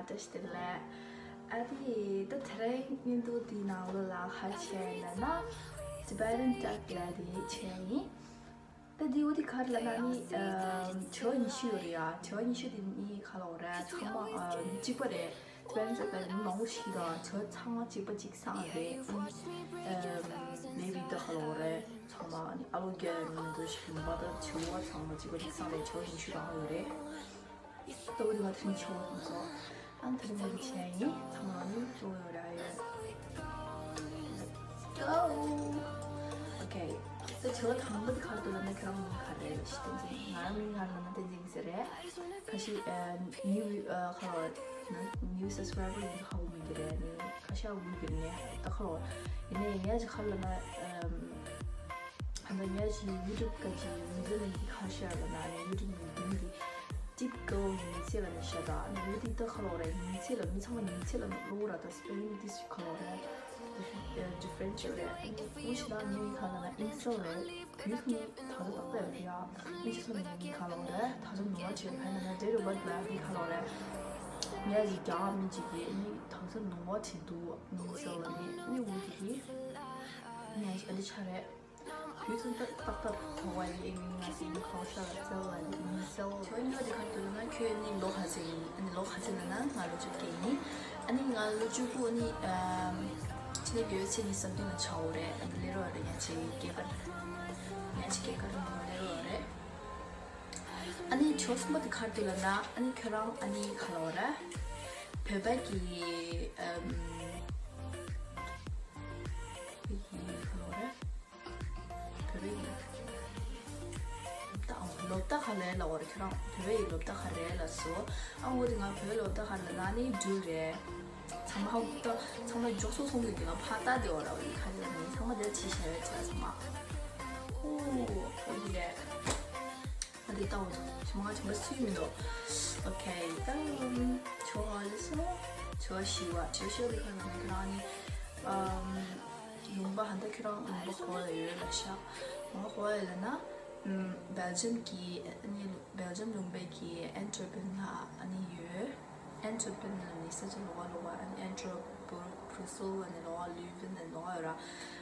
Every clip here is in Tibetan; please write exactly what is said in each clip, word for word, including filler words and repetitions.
བཀྲ་ཤིས་བདེ་ལེགས། ཨ་དེ་ད་དེ་རིང་བརྙན་ཐུང་འདིའི་ནང་ལོགས་ལ་ཧ་ཆེ་ན་ན་Tibetan Talk ལ་དེ་ཆེ་ཡིན། ད་དེ་འོ་དེ་ག་རེ་ལབ་ན་ནི་ཨམ་བྱེ་བ་ཉི་ཤུ་ཡོད་རེད་ཡ། བྱེ་བ་ཉི་ཤུ་དེ་ནི་ག་ལབ་དགོས་རེད། ཚང་མ་ཨམ་གཅིག་པ་རེད། Tibetan Talk ལ་མི་མང་པོ་ཞིག་དང་བྱེ་བ་ཚང་མ་གཅིག་པ་གཅིག་སང་རེད། ཨམ་maybe ད་ག་ལབ་དགོས་རེད། ཚང་མ་ནི་ཨ་ལོ་རྒྱ་མི་འདུག་ཞིག་མ་ད་བྱེ་བ་ཚང་མ་གཅིག་པ་གཅིག་སང་རེད། བྱེ་བ་ཉི་ཤུ་རང་ཡོད་རེད། ལྟོ་ལི་ང་དྲིན་ཆེ་བ་དང་སོ། ཨང་དྲིན་ཆེ་ཡིན། ཚང་མ་ནི་ལྟོ་ཡོད་ར་ཡོད། Let's go. Okay. ད་བྱེ་བ་དང་པོ་དེ་ག་རེ་འདུག་ལབ་ན་ཁྱོད་རང་མིང་ག་རེ་རེད་ཞིག་བསྟན་འཛིན། ང་རང་མིང་ག་རེ་ལབ་ན་བསྟན་འཛིན་ཟེར་རེད། ཁ་ཤས་ཨ་new ཨ་ཁ་ལོ་new subscriber ཡིན་ཁ་བོ་མི་འདི་རེད། ནི་ཁ་ཤས་བུ་གི་ནི་ད་ཁ་ལོ་ཡིན་ནའི་ངས་ཅི་ག་རེ་ལབ་ན་ཨམ། ཨ་ནི་ངས་ཅིག་YouTube ག་ཅིག་མི་ཚེ་ནང་གི་ཁ་ཤས་ལ་ན་ནི་YouTube ནི་དུས་ཀྱི་ཊིབ་ཀོ་མི་ཚེ་ལ་ནི་ཤ་ད་ནི་འོ་དེ་ད་ག་ལོ་རེད། མི་ཚེ་ལ་མི་ཚང་མ་མི་ཚེ་ལ་གློ་བུར་ད་spending this ག་ལོ་རེད། differential རེད། འོ་ཞིག་ད་ནི་ག་ལ་ན་ཨིན་སལ་རེད། དུས་ཐུང་ད་ད་ཏག་ཏག་ཡོད་ཡ། ཨིན་ཅི་སོ་ནི་ག་ལོ་རེད། ད་ཚོ་ནོར་བ་བྱེད་ཕན་ན་ན་date of birth ལ་ནི་ག་ལོ་རེད། ངས་ཅིག་རྒྱ་མི་ཅིག་གི་ནི་ད་ཚོ་ནོར་བ་བྱེད་འདུག་ཨིན་སལ་ལ་ནི་ནི་འོ་དེ་གི་ངས་ཅིག་ཨ་ལི་ཆ་རེད། དུས་ཚོད་ཏག་ཏག་ཏག་ཐོག་པ་ཡིན། ཨེ་ཡིན་ང་ཟིན་གོང་ས་ལ་བཙལ་བ་ཡིན་སོ། ཁྱོད་ཉོ་དེ་ག་དུས་ན་ཁྱོད་ནི་ལོ་ག་ཚོད་ཡིན། ཨ་ནི་ལོ་ག་ཚོད་ན་ན་ང་ལོ་བཅུ་བརྒྱད་ཡིན། ཨ་ནི་ང་ལོ་བཅུ་དགུ་ནི་ཕྱི་ལོ་ཡོད་ཚེ་ནི་བསམ་དོན་ལ་ཆགས་འོ་རེད། ཨ་ནི་ལེ་རོ་རེད། ཉ་ཆེ་སྐྱེས་སྐར་ཉ་ཆེ་སྐྱེས་སྐར་ནི་ལེ་རོ་རེད། ཨ་ནི་ཆོ་གསུམ་པ་དེ་ག་དུས་ལ་ན་ཨ་ནི་ཁྱོད་རང་ཨ་ནི་ག་ལ་བ་ར་བོད་པ་གི་ཨམ། བོད་པའི་ཡིག་ད་ཨང་ལོ་ཟླ་ག་རེ་ལབ་དགོས་རེད། ཁྱོད་རང་བོད་པའི་ཡིག་ལོ་ཟླ་ག་རེ་ལབ་སོང་། ཨ་འོ་དེ་ང་བོད་ལོ་ཟླ་ག་རེ་ལབ་ན་ནི་འབྲུག་རེད། ཚང་མ་ཧ་གོ་ད་ཚང་མ་མགྱོགས་སོང་སོང་གི་དེ་ང་ཕ་ལྟ་དེ་འོ་ར་བ་ཡིག་ག་རེ་ལབ་ན་ཚང་མ་དེ་བྲིས་བཞག་ཡོད་ཚ་ཚང་མ། ཨོ་འོ་དེ་རེད། ང་དེ་ལྟ་བ་དང་ཚང་མ་ཚང་མ་སུས་མི་འདུག་ཨོ་ཁེ། ད་ཆོ་ཨ་ལི་སོ་ཆོ་ཤི་བ་ཆོ་ཤི་བ་དེ་ག་རེ་ལབ་ན་ཁྱོད་རང་ནི་ཨམ། ལུང་པ་ཧན་ད་ཁྱོད་རང་ལུང་པ་ག་བ་ལ་ཡོད་ལབ་ཤག་ལུང་པ་ག་བ་ལ་ཡོད་ལབ་ན། ཨམ། སྦེལ་ཇམ་གྱི་ཨ་ནི་སྦེལ་ཇམ་ལུང་པའི་གི་ཨན་ཊར་པན་ལ་ཨ་ནི་ཡོད། ཨན་ཊར་པན་ལ་ནི་ས་ཆ་ལོགས་ཀ་ལོགས་ཀ་ཨ་ནི་ཨན་ཊར་པན་བྷུ་རུ་སེལ་ལ་ནི་ལོགས་ཀ་ལུ་ཝིན་ལ་ནི་ལོགས་ཀ་ཡོད་ར།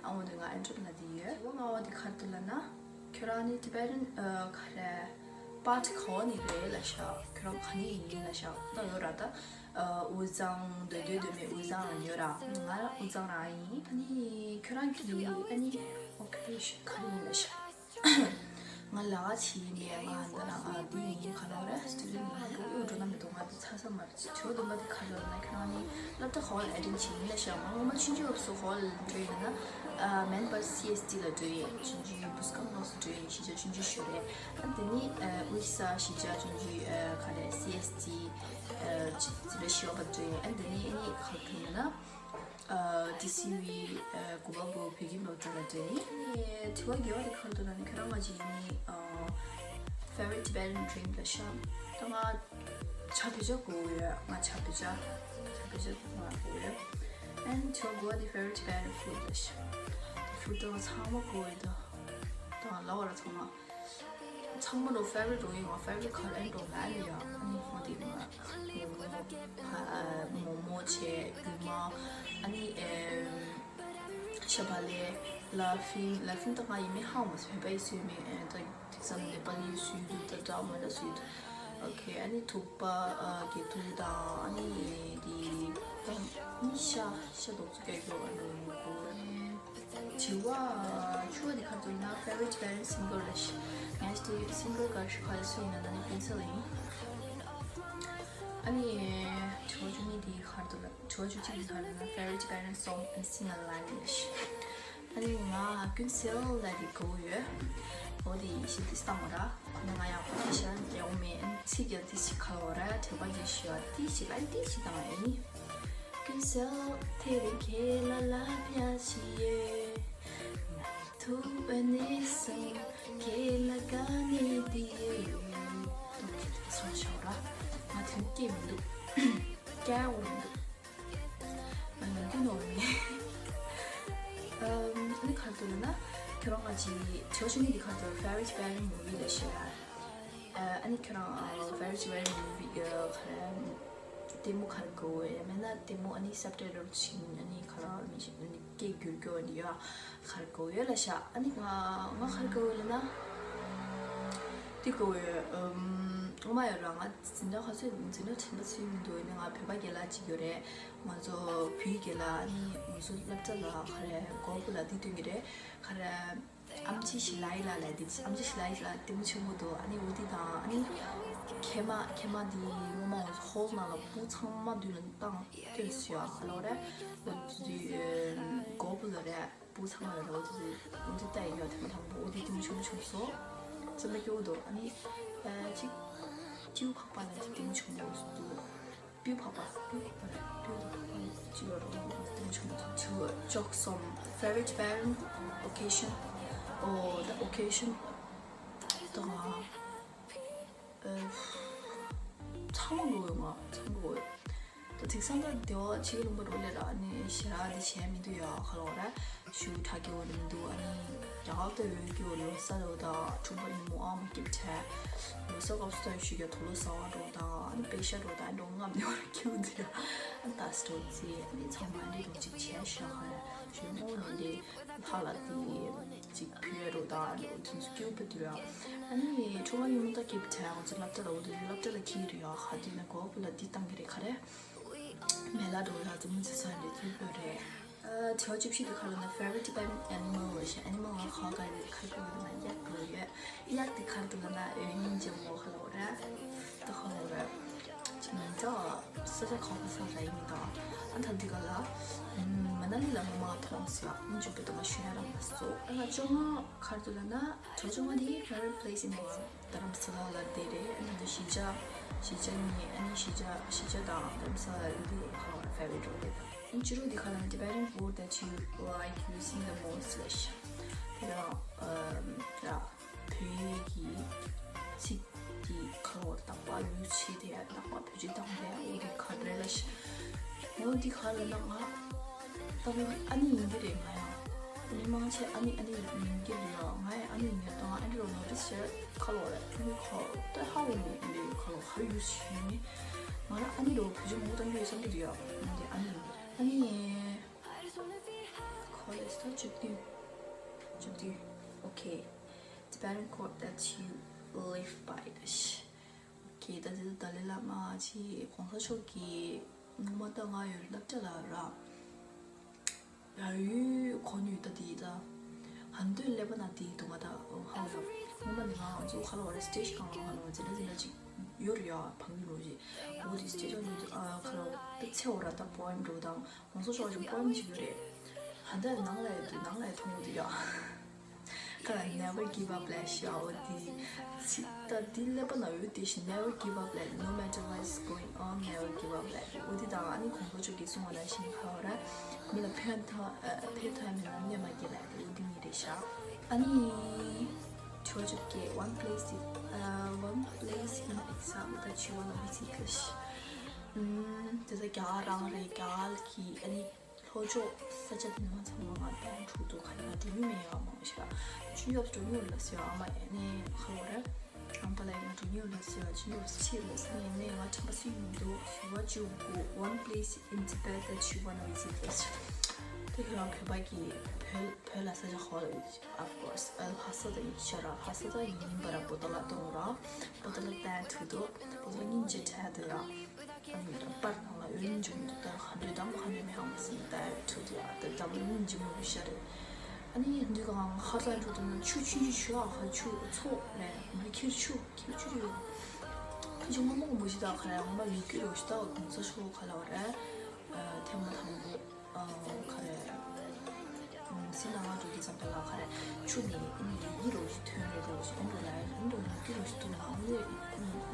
ཨ་འོ་དེ་ང་ཨན་ཊར་པན་ལ་དེ་ཡོད། ལྔ་བ་དེ་ག་རེ་འདུག་ལབ་ན། ཁྱོད་རང་ནི་ཊི་བེ་ཊན་ཨ་ག་རེ་པཱརཊ་ག་བ་ནས་རེད་ལབ་ཤག་ཁྱོད་རང་ག་ནས་ཡིན་ལབ་ཤག་ད་ཡོད་ར་ད། ཨ་དབུས་གཙང་སྡོད་སྡོད་སྡོད་མེད་དབུས་གཙང་ལ་ཡོད་ར། ང་རང་དབུས་གཙང་རང་ཡིན། ཨ་ནི་ཁྱོད་རང་གི་ཨ་ནི་ཨོ་ཀུ་པེ་ཤན་ག་རེ་ཡིན་ལབ་ཤག་ང་ལས་ཀ་བྱེད་ཡིན་པས། ང་འདི་རང་ཨ་འདི་ཡིན་ག་ལབ་རེད། སི་ཊུ་ཌེན་ཊི་ཡིན། ང་འགྲོ་འགྲོ་ན་མི་འདུག་ང་འདི་ཚ་ས་མ་རེད། ཆོས་དུམ་པ་དེ་ག་རེ་ལབ་ན་ཁྱོད་རང་ནི་སློབ་གྲྭ་ག་བ་ལ་ཨེ་ཊེན་ཌི་བྱེད་ཡིན་ལབ་ཤག་ང་སྔོན་མ་ཆུང་ཆུང་སྐབས་སུ་ག་བ་ལ་འགྲོ་ཡིན་ན། ཨ་མན་པ་སི་ཨེས་ཊི་ལ་འགྲོ་ཡིན། ཆུང་ཆུང་བུ་སྐམ་སྐབས་སུ་འགྲོ་ཡིན། གཞིས་ཆགས་ཆུང་ཆུང་ཞིག་རེད། ཨ་འདི་ནི་ཨ་དབུས་ས་གཞིས་ཆགས་ཆུང་ཆུང་ཨ་ག་རེ་སི་ཨེས་ཊི་ཨ་ཅི་ཅི་ལ་ཞི་བ་པ་འགྲོ་ཡིན། ཨ་འདི་ནི་ཨ་ནི་ག་རེ་ཡིན་ན་ཨ་ཊི་སི་ཝི་ཨ་གོ་པལ་པུར་བོད་ཁྱིམ་སློབ་གྲྭ་ལ་འགྲོ་ཡིན། ཨ་དྲི་བ་བརྒྱད་པ་དེ་ག་རེ་འདུག་ལབ་ན་ཁྱོད་རང་ང་ཅི་ཡིན་ནི་ཨ་favorite Tibetan drink ལབ་ཤག་ད་ང་ཇ་བོད་ཇ་དགོས་ཡོད། ང་ཇ་བོད་ཇ་ཇ་བོད་ཇ་ང་དགོས་ཡོད། And ཇ་དགོས་དེ་favorite Tibetan food ལབ་ཤག་ཕུ་ཏོ་ཚང་མ་དགོས་ཡོད་ད། ད་ལ་བ་ར་ཚང་མ། ཚང་མ་ལོ་favorite རོ་ཡིན། ང་favorite ག་རེ་འགྲོ་ལ་ཡོད་ཡ། ཨ་ནི་ཧོ་དེ་ང་ཨ་མོ་མོ་བྱས་རྒྱུ་མ་ཨ་ནི་ཨེ་ཤ་བག་ལེབ། ལ་ཕིང་། ལ་ཕིང་ད་ང་ཡིན་མིན་ཧ་གོ་མ་སོང་། བོད་པ་ཡིན་སུས་མིན་ཨེ་ད་དེང་སང་ནེ་པ་ལི་སུས་འདུག་ད་འདྲ་མ་འདྲ་སུས་འདུག་ཨོ་ཁེ། ཨ་ནི་ཐུག་པ་ཨ་གི་ཐུག་དང་ཨ་ནི་དེ་ད་ནི་ཤ་ཤ་རྡོག་ཚོ་སྐྱ་རྒྱོ་ཨ་འགྲོ་ཡོང་གོ། དྲི་བ་བཅུ་པ་དེ་ག་རེ་འདུག་ན་favorite Tibetan singer ལབ་ཤག་ངས་དེ་སིང་གར་ག་རེ་ཞིག་ག་རེ་སུ་ཡིན་ན་ད་ནི་ཀུན་གསལ་ཡིན། ཨ་ནི་དྲི་བ་བཅུ་གཉིས་དེ་ག་རེ་འདུག་ལབ། དྲི་བ་བཅུ་གཅིག་དེ་ག་རེ་འདུག་ན་favorite Tibetan song and sing along ལབ་ཤག་ཨ་ནི་ང་ཀུན་གསལ་ལབ་དེ་དགའ་པོ་ཡོད། འོ་དེ་ཡིན་ཞེས་དེ་བཏང་བ་ར། ཨ་ནི་ང་ཡང་ཁོ་ན་ཞེ་དྲག་མཁས་པོ་མེད། ཨ་ནི་ཚིག་ཀྱང་དེ་ཞིག་ག་ལབ་ར་དྲན་པ་ཅིག་ཞུ་བ་དེ་ཞིག་ལ་དེ་ཞིག་བཏང་བ་ཡིན། ཀུན་གསལ་དེ་རིང་ཁྱེད་ལ་ལབ་ཡ་ཞིག་ཡོད། ཐུག་པ་ནས་བཟུང་ཁྱེད་ལ་དགའ་ནས་འདི་ཡོད། ཏོག་ཙམ་སོང་ཤོག་ར། ང་དོན་སྐྱེ་མི་འདུག་སྐྱེ་འོ་མི་འདུག་ང་ཡོང་གི་ནོར་མེད། ཨམ། ཨ་ནི་ག་རེ་འདུག་ལབ་ན་ཁྱོད་རང་ང་ཅི་ཆོ་ཆུ་ནི་འདི་ག་རེ་འདུག favorite Tibetan movie ལབ་ཤག་ཨ་ནི་ཁྱོད་རང་favorite Tibetan movie ག་རེ། ལྟད་མོ་ག་རེ་དགའ་བོ་ཡོད། མེད་ན་ལྟད་མོ་ཨ་ནི་སབ་ཊའི་ཊལ་ཕྱིན་ཨ་ནི་ག་རེ་མི་ཤེས། ཨ་ནི་སྐད་བསྒྱུར་རྒྱུ་ཨ་ནི་ཡོད། ག་རེ་དགའ་བོ་ཡོད་ལབ་ཤག་ཨ་ནི་ང་ང་ག་རེ་དགའ་བོ་ཡོད་ལབ་ན། དེ་དགའ་བོ་ཡོད། ཨམ། ངོ་མ་ཡོད་ར། ང་འཛིན་གྲྭ་ག་ཚོད་འཛིན་གྲྭ་ཆེན་པོ་ཚུད་མི་འདུག་ཨ་ནི་ང་བོད་པ་རྒན་ལགས་གཅིག་ཡོད་རེད། ང་ཚོ་བོད་རྒན་ལགས་ཨ་ནི་ང་ཚོ་སློབ་གྲྭ་ལ་ག་རེ་སྒོར་བུ་ལ་འདི་སྟོན་གྱི་རེད། ག་རེ། ཨམ་ཆི་ཞི་ལའི་ལ་ལབ་དེ། ཨམ་ཆི་ཞི་ལའི་ལ་ལྟད་མོ་ཆེན་པོ་འདུག་ཨ་ནི་འོ་དེ་དང་ཨ་ནི་མཁལ་མ་མཁལ་མ་དེ་ངོ་མ་ཧོལ་ནང་ལ་སྤུ་ཚང་མ་མདུན་ལ་བཏང་སྟོན་སོང་ཡ། ཧ་ལོ་རེད། འོ་དེ་སྒོར་བུ་ལ་རེད། སྤུ་ཚང་མ་རེད། འོ་དེ་འོ་དེ་ལྟ་ཡི་ཡོད། ཐེངས་མ་དང་པོ་འོ་དེ་ལྟད་མོ་ཆེན་པོ་བྱུང་སོང་། ཙམ་པ་སྐྱོ་བོ་འདུག་ཨ་ནི་ཨ་ཅིག་ཅིའུ་འཕགས་པ་ལ་དེ་ལྟད་མོ་ཆེན་པོ་འདུག་སྤུས་འཕགས་པ། སྤུས་འཕགས་པ་རེད། སྤུས་འཕགས་པ་ཅིག་ཡོད་རེད། དེ་ཆུང་ཆུང་ཅོག་སོམ། Favorite Tibetan occasion or the occasion དང་། ཨ། ཚང་མ་དགའ་བོ་ཡོད། ང་ཚང་མ་དགའ་བོ་ཡོད། ད་དེང་སང་ད་སྡེ་བ་ཕྱི་གི་ལུང་པ་རོ་ལས་ར་ཨ་ནི་ཞེ་དྲག་དེ་བྱས་མི་འདུག་ཡ། ག་ལ་བ་ར། ཞུ་ཁྲ་སྐྱེ་བོ་རིང་འདུག་ཨ་ནི་རྒྱ་གར་ལྟ་བའི་སྐྱེ་བོ་ལོ་གསར་རོ་དང་འཁྲུངས་པ་ཉིན་མོ་ཨ་མ་སྐྱིད་ཆ། ལོ་གསར་སྐབས་སུ་ད་ཞུ་རྒྱ་དུག་ལོག་ཟ་བ་རོ་དང་ཨ་ནི་པེ་ཤ་རོ་དང་ཨ་ནི་རོ་ལྔ་མི་བར་ཁྱེའུ་འདི་ཨ་ནི་ད་སྟོ་ཚི་ཨ་ནི་ཚང་མ་ཨ་ནི་རོ་གཅིག་བྱས་ཤ་ཧ་ཞུ་མོ་ནི་འདི་ཧ་ལ་དི་གཅིག་ཕུལ་རོ་དང་ཨ་ནི་དུས་ཚོད་སྐྱིད་པོ་འདུག་ཡ། ཨ་ནི་འཁྲུངས་པ་ཉིན་མོ་ད་སྐྱིད་ཆ་ང་ཚོ་སློབ་གྲྭ་ལ་འོ་དུ་སློབ་གྲྭ་ལ་ཁྱེའུ་རེ་ཡ་ཧ་དུས་ན་གོ་བུ་ལ་འདི་བཏང་གི་རེད་ག་རེ། མེ་ལ་འགྲོ་ཡག་ཙམ་མི་ཚེ་སང་རེ་དུས་པོ་རེད། ཨ། དྲི་བ་བཅུ་བཞི་དེ་ག་ལ་ན་favorite Tibetan animal ལ་ཤ་animal ང་ག་ག་རེ་ཁ་ཁ་ཡོད་ན་གཡག་དགོས་ཡོད། གཡག་དེ་ག་རེ་འདུག་ལ་ན་འོད་སྙིང་རྗེ་མོ་ག་ལ་འོ་ར། ད་ག་ལ་འོ་ར། ཅི་མིན་ད་ས་ཆ་ག་ག་ས་ར་ཡིན་ད། ཨ་ད་འདི་ག་ལ། ཨམ། མ་ན་ལི་ལ་མ་མ་མཐོང་ཟེར་ཨ་མི་འཇུག་པ་དུ་མ་ཞུ་ཡ་ར་མ་སོ། ཨ་ང་བཅོ་ལྔ་ག་རེ་འདུག་ལ་ན་དྲི་བ་བཅོ་ལྔ་དེ་favorite place in the world རྡ་རམ་ས་ལ་ལ་བསྡད་རེད། ཨ་ནི་ད་གཞིས་ཆགས་གཞིས་ཆགས་གཉིས་ཨ་ནི་གཞིས་ཆགས་གཞིས་ཆགས་དང་རྡ་རམ་ས་ལ་འདི་ཧ་favorite རེད། ཨ་ནི་བཅུ་དྲུག་འདི་ག་ལ་ན་Tibetan food that you like using the most ལ་ཤ། དེ་ར་ཨ་ར་བོད་ཀྱི་ཚིག་འདི་ག་ལ་བར་དག་པ་ཡུལ་ཕྱེ་དེ་ཡ་དག་པ་བོད་ཆས་དང་དེ་ཡ་འོ་དེ་ག་རེ་ལ་ཤ། འོ་འདི་ག་ལ་ན་ང་ད་ཨ་ནི་ཡིན་གྱི་རེད། ང་ཡང་མི་མང་ཆེ་ཨ་ནི་ཨ་ནི་ཡིན་གྱི་རེད་ཡ། ང་ཡང་ཨ་ནི་ཡིན་ཡ། ད་ང་ཨ་ནི་རོ་ནོ་ཊིས་བྱས་ཁ་ལོ་རེད། ཁྱོད་ཁ་ལོ་ད་ཧ་འོ་ནི་ཨ་ནི་ཁ་ལོ་ཧ་ཡུ་ཤི་ནི་ང་རང་ཨ་ནི་རོ་བུ་ཆུ་མོ་ཏང་གི་ཡོད་བསམ་གྱི་རེད་ཡ། ང་དེ་ཨ་ནི་ཡིན་གྱི་རེད། ཨ་ནི་ཁོ་ལེ་སྟོ་བཅུ་བདུན། བཅུ་བདུན། Okay. Tibetan quote that you live by. Okay. ད་དེ་ད་ལེ་བླ་མ་ཅི་གོང་ས་མཆོག་གི་ངོ་མ་ད་ང་ཡོད་སློབ་གྲྭ་ལ་ར། ཡ་ཡུལ་གོ་ནུས་ད་དེ་ད། ཧན་དོད་ཀླད་པ་ན་དེ་དུ་ང་ད་ཧ་ལ་ངོ་མ་ནི་ང་ང་ཚོ་ཁ་ལ་བ་ར་སི་ཊེ་ཇི་གང་ལ་ང་ལ་བ་འཛིན་གྲྭ་འཛིན་གྲྭ་ཅིག་ཡོད་རེད་ཡ། ཕང་གི་ལོ་ཞིག་འོ་དེ་སི་ཊེ་ཇི་ལ་ཡོད་ཨ་ཁ་ལ་བ་ད་ཚེ་འོ་ར་ད་པོ་ཨེམ་འགྲོ་དང་ང་ཚོ་ཆོག་ཅིག་པོ་ཨེམ་ཅིག་ཡོད་རེད། ཧན་དོད་ནང་ལ་ཡོད་དུ་ནང་ལ་ཡོད་མཐོང་གི་འདུག་ཡ། ཁ་ལ་never give up ལབ་ཤག་འོ་དེ་ཚིག་ད་དེ་ཀླད་པ་ན་ཡོད་དེ་ཞིག never give up ལབ། No matter what is going on, never give up ལབ། འོ་དེ་དང་ཨ་ནི་གོང་ས་མཆོག་གིས་གསུངས་པ་ནང་བཞིན་ཁ་བ་ར་མི་ལ་ཕན་ཐོགས་ཕན་ཐོགས་མེད་ན་གནོད་མ་སྐྱེལ་ལབ་དེ་འོ་དེ་གཉིས་རེད་ཤག་ཨ་ནི་དྲི་བ་བཅོ་བརྒྱད། One place, uh, one place in exile that you wanna visit ལབ་ཤག་ཨུམ། དེ་ད་རྒྱ་གར་རང་རེད། རྒྱ་གར་གྱི་ཨ་ནི། ལྷོ་ཕྱོགས་ས་ཆ་དེ་ནང་ཚང་མ་ང་ཕན་ཐོགས་འདུག་ཁ་ཡ་འགྲོ་མྱོང་མེད་ཡ་མང་ཆེ་བ། ཆུ་ཡོབ་འགྲོ་མྱོང་ལ་ཟེར་ཨ་མ་ཨ་ནི་ཁ་ལོ་རེ། ཨམ་པ་ལ་ཡ་འགྲོ་མྱོང་ལ་ཟེར་ཆུ་ཡོབ་ཕྱི་ལ་ཟེར་ནས་ནས་ང་ཁྲམ་པ་སུ་ཡིན་འདུག་ཞུ་བ་བཅུ་དགུ། One place in Tibet that you wanna visit ལ་ཟེར། དེ་ཁྱོད་རང་བོད་པ་གི་བོད་བོད་ལ་ས་ཆ་ཧོ་ལ་ཡོད། Of course ཨ་ལྷ་ས་ད་ཡིན་ཤ་ར། ལྷ་ས་ད་ཡིན་པ་ར་པོ་ཏ་ལ་གཏོང་ར། པོ་ཏ་ལ་ཕན་ཐོགས་འདུག་པོ་ཏ་ལ་སྙིང་རྗེ་ཕྲད་འདུག་ཡ། པར་ནང་ལ་ཡོད་ནི་འཇུག་མི་འདུག་ད་ཧ་འདོད་དམ་པ་ཧ་འདོད་མི་ཧ་མ་སྲིད་ད་ཐུ་དུ་ཡ་ད་དམ་ལ་སྙིང་རྗེ་མོ་བི་ཤ་རེད། ཨ་ནི་འདི་ག་ང་ཧ་ས་འགྲོ་དུ་ན་ཆུ་ཆུ་ཆུ་ཆུ་ཨ་ཧ་ཆུ་ཚོ་རེད། མི་ཁྱེར་ཆུ་ཁྱེར་ཆུ་རེད། ཁྱེར་ཆུ་ངོ་མ་ངོ་མ་ཞིག་ད་ཁ་རེད། ངོ་མ་ཡུལ་སྐྱིད་རོ་ཞིག་ད་གོང་ས་ཤོག་ཁ་ལ་བ་རེད། ཐེངས་མ་དང་པོ། ཨ། ག་རེ། ཨ། སི་ན་ང་འགྲོ་དུས་ཙམ་པ་ལ་ག་རེ། ཆུ་ནས་ཨ་ནི་ཡི་རོ་ཞིག་ཐོན་རེ་རོ་ཞིག་ཨ་འགྲོ་ལ་ཨ་འགྲོ་ཡི་རོ་ཞིག་ཐོན་ལ་ཨ་ནི་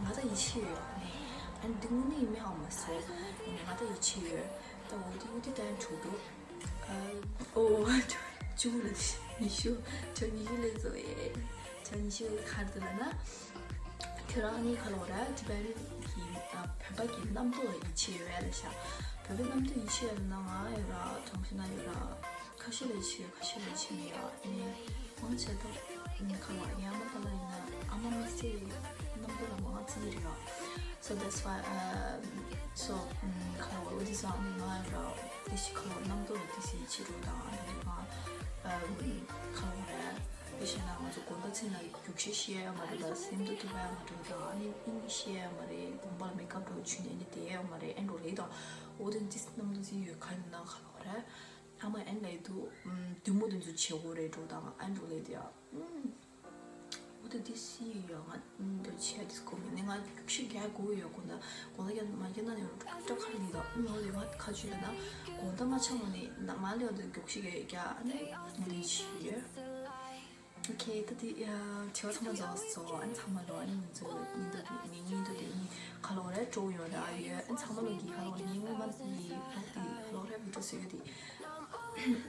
ང་ད་ཡིད་ཆེས་ཡོད་ཨ་ནི། ཨ་ནི་འདི་དངོས་གནས་ཡིན་མིན་ཧ་མ་སོ། ཨ་ནི་ང་ད་ཡིད་ཆེས་ཡོད། ད་འོ་དེ་འོ་དེ་ད་ཡང་འགྲོ་འགྲོ། ཨ། ཨོ། བཅུ་དགུ་ལ་ཉི་ཤུ། བཅུ་ཉི་ཤུ་ལས་བཟོ་ཡེ། བཅུ་ཉི་ཤུ་ག་རེ་འདུག་ལབ་ན། ཁྱོད་རང་གཉིས་ཁ་ལོ་ར་ཏི་བེ་རན་གྱི་ཨ་བོད་པ་གི་གནམ་ཐོག་ལ་ཡིད་ཆེས་ཡོད་ལ་ཤ། བོད་པའི་གནམ་ཐོག་ཡིད་ཆེས་ཡོད་ན་ང་ཡོད་ར་གྲོང་ཁྱེར་ན་ཡོད་ར་ཁ་ཤས་ལ་ཡིད་ཆེས་ཡོད། ཁ་ཤས་ལ་ཡིད་ཆེས་མེད་ཡ། ཨ་ནི་མང་ཆེ་ད་ནི་ཁ་ལོ་ཡ་མ་ཁ་ལ་ཡིན་ན་ཨ་མ་མི་སེ་གནམ་ཐོག་ལ་མང་ཙི་རེད་ཡ། So that's why, um, so, um, ཁ་ལོ་འོ་དེ་ཚོ་ཨ་ནི་ང་ར་དེ་ཞིག་ཁ་ལོ་རྣམ་རྟོག་དེ་ཞིག་ཕྱི་རུ་དང་ཨ་ནི་ང་ཨ་ཁ་ལོ་ར་དེ་བྱས་ན་ང་ཚོ་དགོང་དག་མཚན་ལ་རྒྱུག་ཤེས་ཤེས་ཡ་མ་རེད། ད་སེམས་སྡུག་ཐུབ་ཡ་མ་རེད། ད་ཨ་ནི་ཨིན་ཤེས་ཡ་མ་རེད། དགོང་པ་ལ་མེ་ཀབ་འགྲོ་བྱུང་ནས་ཨ་ནི་དེ་ཡ་མ་རེད། ཨེ་འགྲོ་རེད། ད་འོ་དེ་འདི་རྣམ་རྟོག་ཅིག་ཡོད་ཁ་ཡིན་ན་ཁ་ལོ་ར་ཨ་མ་ཨེན་ལ་ཡི་དུ་བདུད་མོ་དེ་ཚོ་བྱེད་དགོས་རེད་འགྲོ། ད་ཨེ་འགྲོ་ལེ་དེ་ཡ། འོ་དེ་དེ་སི་ཡོད་ང་འདོད་ཆེ་དེ་སྐོར་མི་ནི་ང་ཤི་རྒྱ་གོ་ཡོད་གོ་ན་གོ་ན་རྒྱ་མ་རྒྱ་ན་ཡོད་ཀྲོ་ཁ་ལི་ད་ནོ་ལེ་ང་ཁ་ཆུ་ལ་ན་གོ་ད་མ་ཆ་མོ་ནི་ན་མ་ལེ་འོ་དེ་རྒྱུག་ཤི་རྒྱ་རྒྱ་ཨ་ནི་འོ་དེ་ཆི་ཡོད། ཨོ་ཁེ་ད་དེ་དྲི་བ་ཚང་མ་རྫོགས་སོ། ཨ་ནི་ཚང་མ་ལོ་ཨ་ནི་ང་ཚོ་ཉིན་དུ་དེ་ནི་ཉིན་དུ་དེ་ནི་ཁ་ལོ་རེ་ཀྲོ་ཡོད་ར་ཡོད། ཨ་ནི་ཚང་མ་ལོ་གི་ཁ་ལོ་ནི་ངོ་མ་དེ་ཕོག་དེ་ཁ་ལོ་རེ་བི་ཀྲོ་སི་ཡོད་དེ།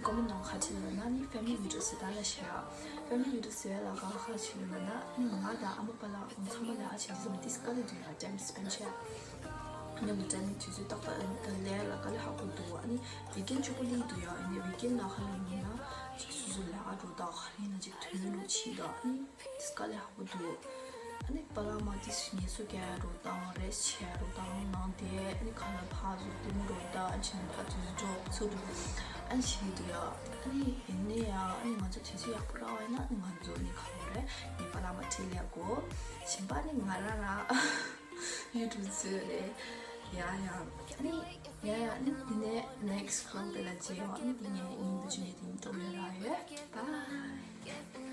ཀོ་མེན་ནང་ཁ་ཆེ་ལ་ན་ནི་ཕེ་མི་ལི་བི་ཌི་ཡོ་སི་ད་ལ་ཤ་ཕེ་མི་ལི་བི་ཌི་ཡོ་སི་ལ་ཁ་ཁ་ཆེ་ལ་ན་ནི་ང་དང་ཨ་མ་པ་ལ་ང་ཚང་མ་ལ་ཨ་ཆེ་ཟིམ་ཏིས་ཀ་ལི་དུ་ཡ་ཏེམ་སྤེན་ཤ་མཉམ་དུ་ཏན་དུས་ཚོད་ཏག་ཏག་ལས་ལ་ཀ་ལི་ཧ་གོ་འདུག་ཨ་ནི་ཝི་ཀེན་ཆོ་གོ་ལི་དུ་ཡ་ཨ་ནི་ཝི་ཀེན་ལ་ཁ་ལ་ནི་ན་ཅིག་སུ་སུ་ལ་ཨ་འགྲོ་ད་ཁ་ལི་ན་ཅིག་ཐོན་རུ་ཆི་ད་ཨ་ནི། དེ་དཀའ་ལས་ཁག་པོ་འདུག་ཨ་ནི་པ་ལགས་མ་དེ་ངལ་གསོ་རྒྱག་རོགས་དང་རེས་བྱེད་རོགས་དང་ནང་དེ་ཨ་ནི་ཁ་ལ་ཕར་ཚུར་བསྟུན་རོགས་དང་ཨ་ཆེན་ཕར་དུས་འགྲོ་ཚུར་འགྲོ་ཨ་ནི་བྱེད་ཀྱི་འདུག་ཡ། ཨ་ནི་ཡིན་ནའི་ཡ་ཨ་ནི་ང་ཚོ་དུས་ཚོད་ཡག་པོ་རག་པ་ཡིན་ན་ཨ་ནི་ང་ཚོ་ནི་ཁ་ལོ་རེ་ནི་པ་ལགས་མ་ཁྲིད་ལས་གོ་གཞན་པ་ནི་ང་རང་རང་ཡུ་ཊུབ་བཟོས་རེད་ཡ་ཡ། ཨ་ནི་ཡ་ཡ་ཨ་ནི་དེ་ནས་next vlog་དེ་ལ་མཇལ་ཡོང་། ཨ་ནི་དེ་ནས་ཉིན་དུ་ཆུ་ནས་དེ་ནས་ཏོག་ཡོད་རག་ཡོད། Bye.